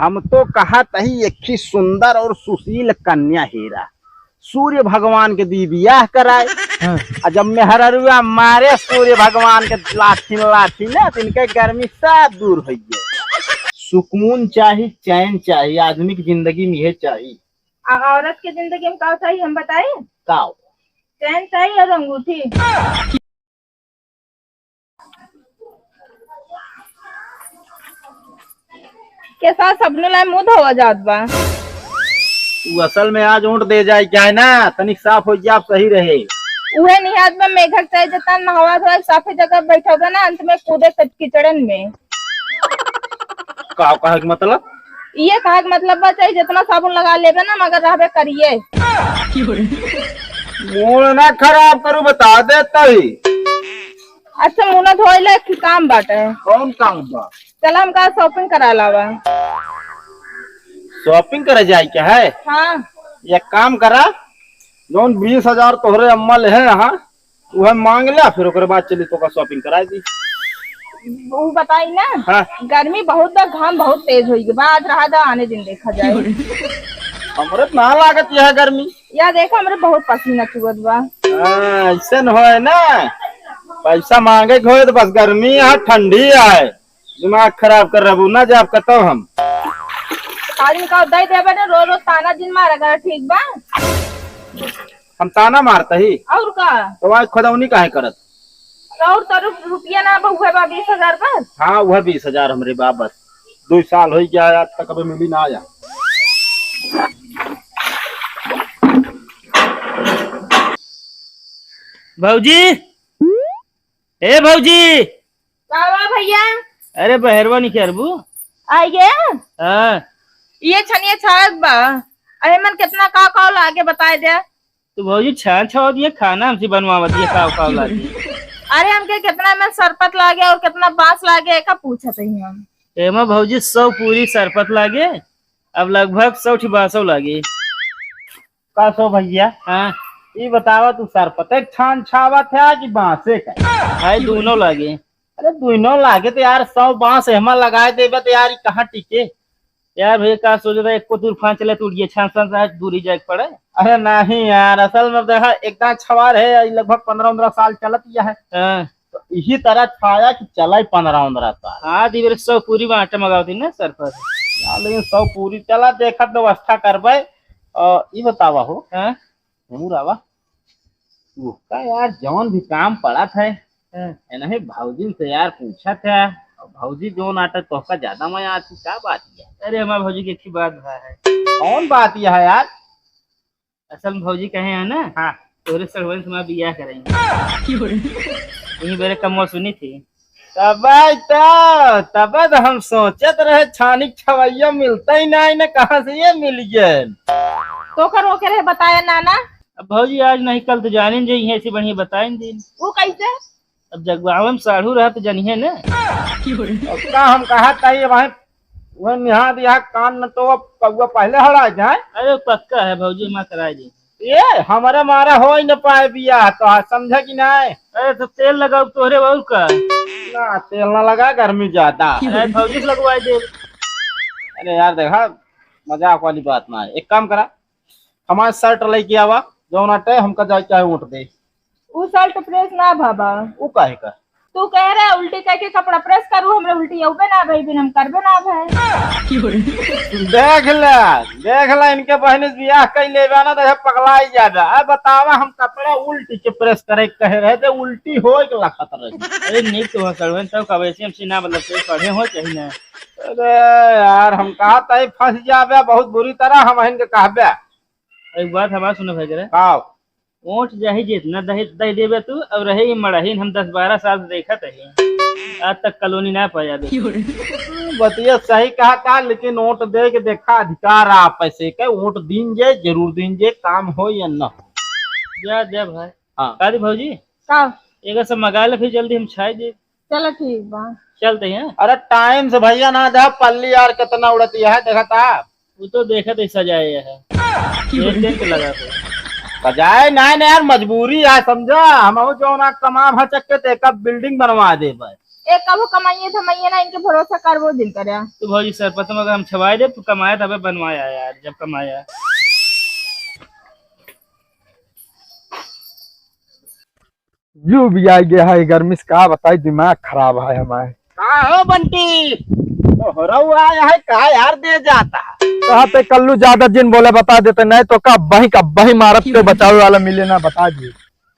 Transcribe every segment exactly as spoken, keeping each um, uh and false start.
हम तो कहत ही एक ही सुंदर और सुशील कन्या हेरा, सूर्य भगवान के दी बियाह कराए। हाँ। आ जब मेहररुआ मारे सूर्य भगवान के लाठी लाठी ना, तो इनके गर्मी सब दूर होइ गए। सुकून चाही, चैन चाही, आदमी की जिंदगी में यह चाही। आ औरत के जिंदगी में का चाही, हम बताई? का? चैन चाही और अंगूठी। के साथ सबने लाए मुंह धोवा जात बा। उ असल में आज ओंठ दे जाए क्या है ना, तनिक साफ होइ जाए, आप सही रहे। उहे निहात बा, मेघक चाहे जितना नहवा धोए, साफे जगह बैठा बा ना, अंत में कूदे कच-, कीचड़न में। का कहे के मतलब? ये कहे के मतलब बा, चाहे जितना साबुन लगा लेबे ना, मगर रहबे करिए। मूड ना खराब करू, बता देता ही। अच्छा, मुंह ना धोए ले, एक काम बाटे। कौन काम बा? चला, हमका shopping करा लावा। Shopping करे जाए क्या है? हाँ। एक काम करा, जौन बीस हजार तोहरे अम्मा ले है यहाँ, वह मांग ला, फिर ओकरे बाद चली तोका shopping कराई दी। वो बताई ना, हाँ। गर्मी बहुत बा, घाम बहुत तेज होई बा, आज रहा दा, आने दिन देखा जाए। हमरे तो ना लागत यह गर्मी। या देखा, हमरे बहुत पसीना चुअत बा। हाँ, ऐसे न होए ना, पैसा मांगे के होए तो बस गर्मी है, ठंडी है। दिमाग खराब कर रहबू ना, जाब कतौ हम। आदमी का दे देबे ना, रोज रोज ताना जिन मारा कर, ठीक बा? हम ताना मारता ही। और का? तो आज खुदौनी काहे करत? और तो रु-, रुपया ना बा, उहे बा बीस हजार बस। हाँ, उहे बीस हजार हमरे बा बस। दो साल हो गया, आज तक अबे मिली ना आया। भौजी, ए भौजी। का बा भैया? अरे बहरवा निकरबू? आइए। हाँ। ये छनिया छाड़त बा। अरे मन कितना का का लागे बताए दे। तू भौजी छान छाव दिए, खाना हमसे बनवावत दिए, का का लागे। अरे हमके कितना में शरबत लागे और कितना बांस लागे, एका पूछत ही हम। एमा भौजी सौ पूरी शरबत लागे, अब लगभग सौ ठी बांसो लागे। का सो भैया? हाँ। ई बतावा, तू सरपते के छान छावत है कि बांसे का? भाई, दोनों लागे। अरे, दोनों लागे तो यार, सौ बांस एहमा लगाए देबे तो यार, ई कहाँ टिके? यार भैया, का सोचे था, एको तूफान चले तो उड़िए छान छान से दूरी जाए के पड़े। अरे नहीं यार, असल में देखा, एक दांत छवार है, ई लगभग पन्द्रह उन्द्रह साल चलत गया है। हाँ। तो यही तरह छाया कि चला ही पन्द्रह उन्द्रह साल। हाँ, दी बेरे सौ पूरी बांटे मगावती ना सर पर। यार, लेकिन सौ पूरी चला, देखत व्यवस्था करबे। और ई बतावा हो, हाँ? हमू रावा, तोहका यार जौन भी काम पड़त है, हाँ। ए नहीं भौजी से यार पूछत है, और भौजी जौन आटे तोहका ज्यादा मजा आती, का बात है? अरे हमार भौजी के एक ही बात भा है। कौन बात यह है यार? असल में भौजी कहे हैं ना, हाँ। तोरे सड़वन से हमार बियाह करेंगे। यही बेरे कमवा सुनी थी। तबे तो, तबे तो हम सोचत रहे छानिक छवैया मिलता ही नहीं ना, कहाँ से ये मिल गए? तो कर ओके रहे बताया ना ना। अब भौजी आज नहीं कल तो जाने जे, यहीं से बढ़िया बताएं दिन। वो कैसे? अब जगवावे में साढ़ू रहा तो जानिए ना। अब का हम कहा ताई, वहीं, वहीं निहार दिया कान न तो अब कौआ पहले हड़ा जाए। अरे पक्का है भौजी, हमार कराए दे। ये हमारे मारा हो ही न पाए बियाह, तो आज समझा कि नहीं? अरे तो तेल लगाओ तोहरे और का? ना, तेल ना लगा, गर्मी ज्यादा। अरे भौजी से लगवाए दे। अरे यार देखा, मजाक वाली बात ना है, एक काम करा, हमार शर्ट लेके आवा, जौन आटे हमका जाए चाहे वोट दे। उ शर्ट प्रेस ना भा बा। उ काहे का? तू कह रहे उल्टी कह के कपड़ा प्रेस करू, हमरे उल्टी अउबे ना भई, बिन हम करबे ना भई। देख ले, देख ले, इनके बहन से बियाह कई लेबे ना, तो ये पगलाई जाबे। अब बतावा, हम कपड़ा उल्टी के प्रेस करे के कहे रहे, तो उल्टी होए के लखत रहे। अरे नीक तो है सड़वन, तब कब ऐसे हमसे ना मतलब, कोई पढ़े हो चाही ना। अरे यार, हम कहा तई फंस जाबे बहुत बुरी तरह, हम इनके कहबे। एक बात हमार सुनो भाई जरा। का? ओंठ जाही जितना दही, दही देबे तू, अब रहे ई मड़ाही, हम दस बारह साल से देखत हई। आज तक कॉलोनी ना पाया दे। बतिया सही कहा का, लेकिन ओंठ दे के देखा, अधिकार आप पैसे के, ओंठ दीन जे, जरूर दीन जे, काम हो या न हो। जा, जा भाई। हाँ। का दी भौजी? का? एगो सब मंगा ले, फिर जल्दी हम छाई दे। चलो ठीक बा। चलते हैं। अरे टाइम से भैया ना जा, पल्ली यार कितना उड़ती है, देखा था? वो तो देखा तो सजाए है। एक दिन के लगा तो। सजाए ना, ना यार, मजबूरी है, समझा? हम जो ना कमाम है चक्के ते कब बिल्डिंग बनवा दे भाई। ए, कबो कमाइए धमाइए ना, इनके भरोसा करबो जिन करे। तो भौजी, सरपत में अगर हम छवाए दे, तू कमाए तबे बनवाया यार, जब कमाया। जू भी आ गया है गर्मी से, का बताई, दिमाग खराब है हमारे। का हो बंटी, तोहरऊ आया है का यार, दे जाता? कहा पे कल्लू ज्यादा जिन बोले, बता देते, नहीं तो का बही का बही मारत के बचावे वाला मिले ना, बता दिए।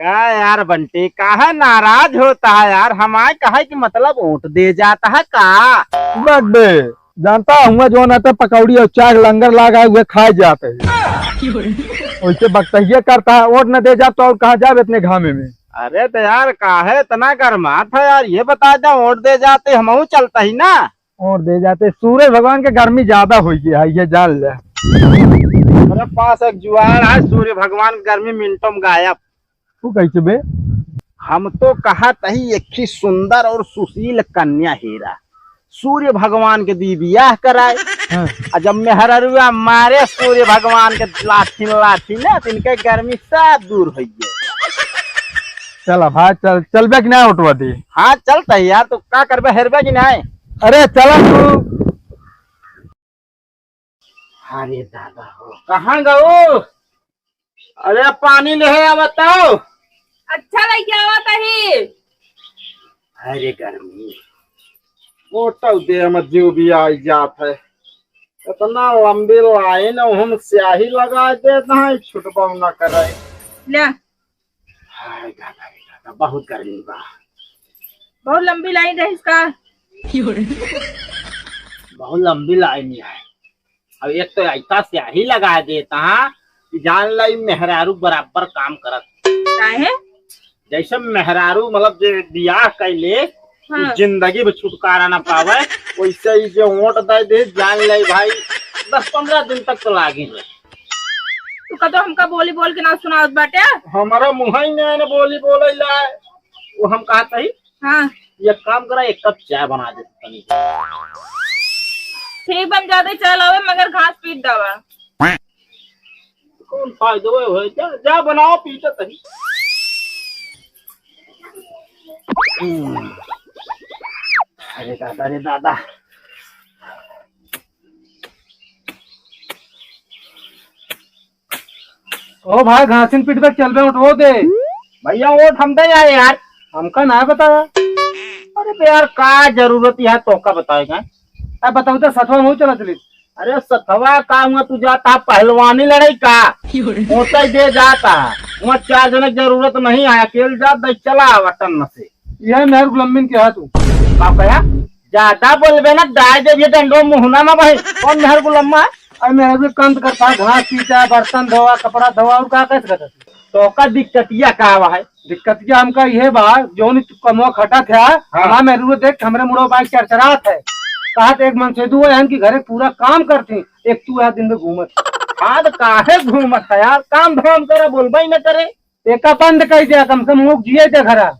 का यार बंटी, काहे नाराज होता है यार? हमारे कहे कि मतलब वोट दे जाता है का? बक बे, जानता हुआ जो ना तो पकौड़ी और चाय लंगर लागा हुए खाए जाते हैं। वैसे बकतहिया करता है, वोट न दे जात तो और कहाँ जाब इतने घामे में? अरे तो यार काहे इतना गरमात है यार, ये बता दे, वोट दे जाते हमहू चलता ही ना। वोट दे जाते, सूरज भगवान के गर्मी ज्यादा हो गया है, ये जान ले। मेरे पास एक जुआड़ है, सूर्य भगवान गर्मी मिनटों में गायब। तू कैसे बे? हम तो कहा तही एक ही सुंदर और सुशील कन्या हीरा सूर्य भगवान के दी बियाह कराए। हाँ। आ जब मेहररुआ मारे सूर्य भगवान के लाठी लाठी ना, तो इनके गर्मी सब दूर हो गए। चला भाई, चल, चलबे कि ना ओटवा दे? हाँ, चलता है यार, तो का करबे, हेरबे कि नहीं? अरे चला तू। अरे दादा हो, कहाँ गऊ? अरे पानी ले आवा तो। अच्छा लेके आवा तही। अरे गर्मी, ओटो दे में जीव भी आई जात है। इतना लंबी लाइन, हम स्याही लगा देत है, छुटबो न करे। ले। हाय दादा रे दादा, बहुत गर्मी बा। बहुत लंबी लाइन रही इसका। बहुत लंबी लाइन है। अब एक तो ऐसा स्याही लगा देता है कि जान ला, ई मेहरारू बराबर काम करत। काहे? जैसे मेहरारू मतलब जे बियाह कैले, हाँ। जिंदगी में छुटकारा ना पावे, वैसे ही जो वोट दे दे, जान ले भाई, दस पन्द्रह दिन तक तो लागी रहे। तू का तो हमका बोली बोल के ना सुनावत बाटे। हमारा मुँह ही नहीं ने बोली बोले ला, वो हम कहत ही। हाँ। एक काम करा, एक कप चाय बना दे तनी। ठीक बन जाते, चाय लावे मगर घास पीट दवा। कौन फायदा होए, जा, जा बनाओ, पीते तनी। हम्म। अरे दादा रे दादा। ओ भाई, घासिन पीट पे चलबे, उठो दे। भैया, वोट हम दे आए यार। हमका ना बताया। अरे बे यार, का जरूरत है तोका बताएगा? अब बताओ तो, सतवा में चला चली। अरे सतवा का हुआ, तू जाता पहलवानी लड़ाई का? होता ही दे जाता। वहाँ चार जने की जरूरत नहीं है, अकेल जात दे चला आवा टन से। यह मेहर गुलम्मिन के हाथ। का कहा? ज्यादा बोलबे ना, डाय देबे डंडो मुहना में भाई। कौन मेहर गुलम्मा है? अरे मेहर भी काम तो करता है, घास पीटा, बर्तन धोवा, कपड़ा धोवा, और का कैसे करता है? तो का दिक्कतिया का बा है? दिक्कतिया हमका ये बा, जौन तू कमवा खटा था, हाँ। हमार मेहर देख, हमरे मुड़ो बाइक चरचरात है। कहा तो एक मन से दुआ है कि घरे पूरा काम करती, एक तू है दिन में घूमत। हाँ, तो काहे घूमत है यार? काम धाम करे, बोलबे ही न करे। एका बंद कर दिया, कम से कम मुँह जिए दे घरा।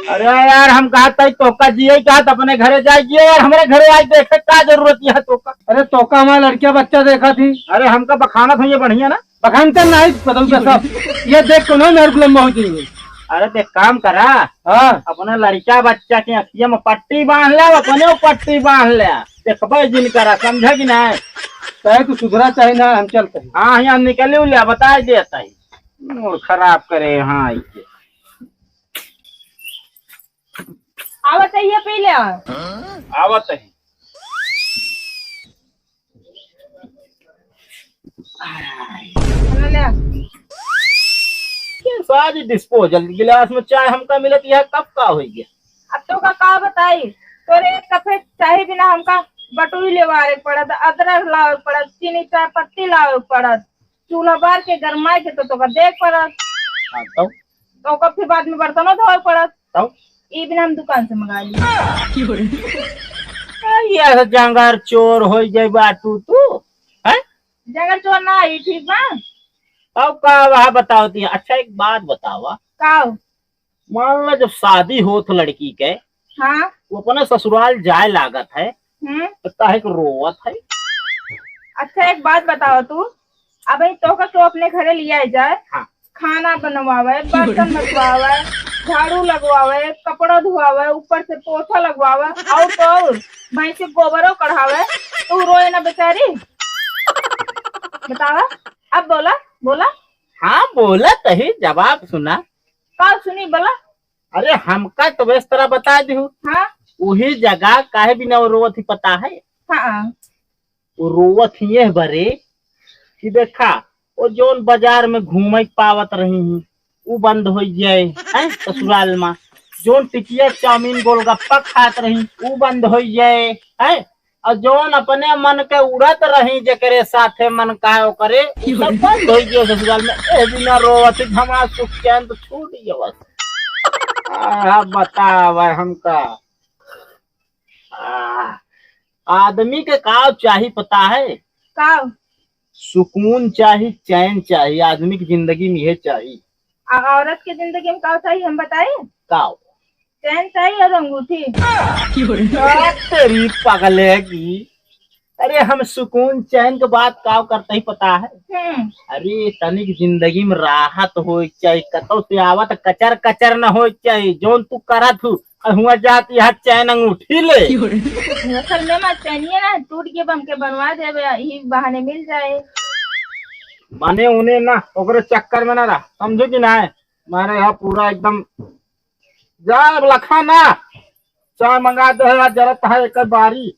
अरे यार, हम कहा तई तोका जिए, कहा त अपने घरे जाए जिए यार, हमरे घरे आए देखे का जरूरत है तोका? अरे तोका हमारा लड़किया बच्चा देखा थी। अरे हमका बखाना था ये बढ़िया ना। बखानते नहीं, बदल के सब। ये देख को ना मेहर गुलम्मा हो जाएंगे। अरे तो एक काम करा, हाँ। अपने लड़का बच्चा के अखिया में पट्टी बांध ले, अपने पट्टी बांध ले, देखबे जिन करा, समझे कि नहीं? चाहे तू सुधरा चाहे ना, हम चलते हैं। हाँ, यहाँ निकले ले, बता देता है। मूड खराब करे, हाँ, इके। आवत है, ये पी ले। आवत है। खाना ले आ। ये सारी डिस्पोजल गिलास में चाय हमका मिलत, यह कब का होई गया? अब तोका का बताई, तोरे एक कप चाय बिना हमका बटुई लेवारे के पड़त, अदरक लावे के पड़त, चीनी, चाय पत्ती लावे के पड़त। चूल्हा बार के गरमाए के तो तोका देख पड़त। हाँ, तब? तो ओकर फिर बाद में बर्तनों धोए पड़त। तब? ई बिना हम दुकान से मंगा ली। आ, ये जंगर चोर हो जाए बाटू तू, हैं? जंगर चोर ना, ई ठीक बा। तब का वह बताओ ती? अच्छा, एक बात बतावा। का? मान ला, जब शादी होत लड़की के, हाँ। वो अपने ससुराल जाए लागत है, हम्म। तो काहे को रोवत है? अच्छा, एक बात बताओ तू, अब ई तोहका क्यों अपने घरे लिया जाए? हाँ। खाना बनवावे, बर्तन मजवावे, झाड़ू लगवावे, कपड़ा धुआवे, ऊपर से पोछा लगवावे, और तो और भैंस के गोबरो कढ़ावे, तो उ रोए ना बेचारी? बतावा, अब बोला, बोला। हाँ, बोला तही, जवाब सुना। का सुनी, बोला। अरे, हमका तो इस तरह बता दिहू। हाँ। वही जगह काहे बिना वो रोवत ही, पता है? हाँ। वो रोवत ही ये बरे कि देखा, वो जौन बाजार में घूमे पावत रही ही, उ बंद होइ जाए, हैं, ससुराल में। जौन टिकिया, चाउमीन, गोलगप्पा खात रही, उ बंद होइ जाए, हैं। और जौन अपने मन के उड़त रही, जेकरे साथे मन का ओकरे, उ सब बंद होइ जाए ससुराल में। ए बिना रोवत ही हमार सुख चैन तो छूट गया बस। आ, बतावा हमका। आ, आदमी के का चाही पता है? का? सुकून चाही, चैन चाही, आदमी की जिंदगी में ये चाही। आ, औरत के जिंदगी में का चाही, हम बताई? का? चैन चाही और अंगूठी। आ, तेरी पगले की। अरे, हम सुकून चैन के बात का करते ही पता है? हम्म। अरे, तनिक जिंदगी में राहत होए के चाही, कतौ से आवत कचर कचर न होए के चाही। जौन तू करत हू, और हुआ जात यहाँ चैन अंगूठी ले। असल में माँ चैनिए ना टूट गए, हमके बनवा देवे, यही बहाने मिल जाए। माने उन्हें ना, ओकरे चक्कर में ना रह, समझो कि ना है? मारे यहाँ पूरा एकदम, जा अब लखा ना, चाय मंगा दे, आज जरूरत है एक बारी।